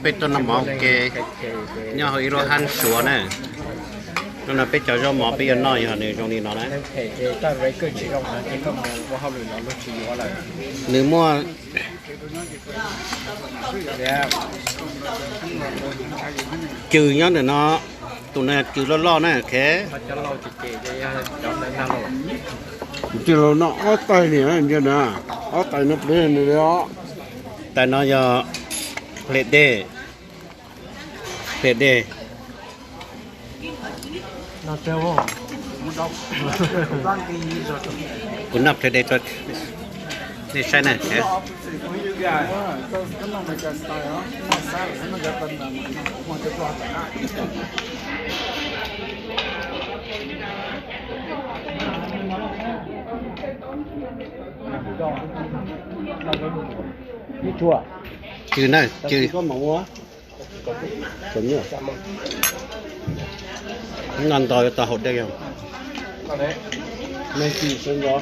Peb tuaj noj mov ua ke nyob hauv ib lub hab Suav na. Hnub no peb cov zaub mov peb yuav noj yog nws zoo li no na. Nws muaj cws nyob ntawm no, tus no cws loj loj na, ok. Cws los noj ob tais ni, ob tais no pliv nws li os. Tais no yog hle dej, hle dej. Kuv noj hle dej rau nej saib na. Cws na, cws. Noj ntau yuav tau haus dej os. Nees nkaum rau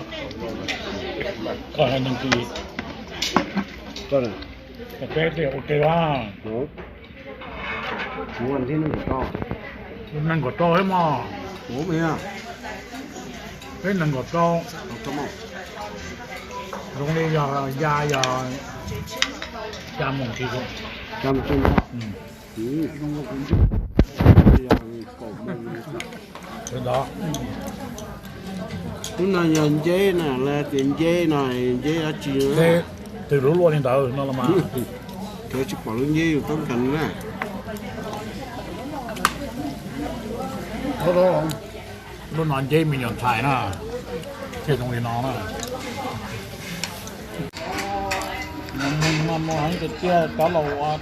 thiab mog. Peb nees nkaum rau. Zoo li yog ya yog xya moos tsis. Lub no yog nceb na, lawv tias nceb no, nceb dab tsi? Twb lub luaj li ntawd no los mas. Lawv tsis pom lub nceb yus toob kas na. Lub no nceb me nyuam ntxhais na, thiaj zoo li no na. Nws muag muag heev tiag tiag, cov laus ua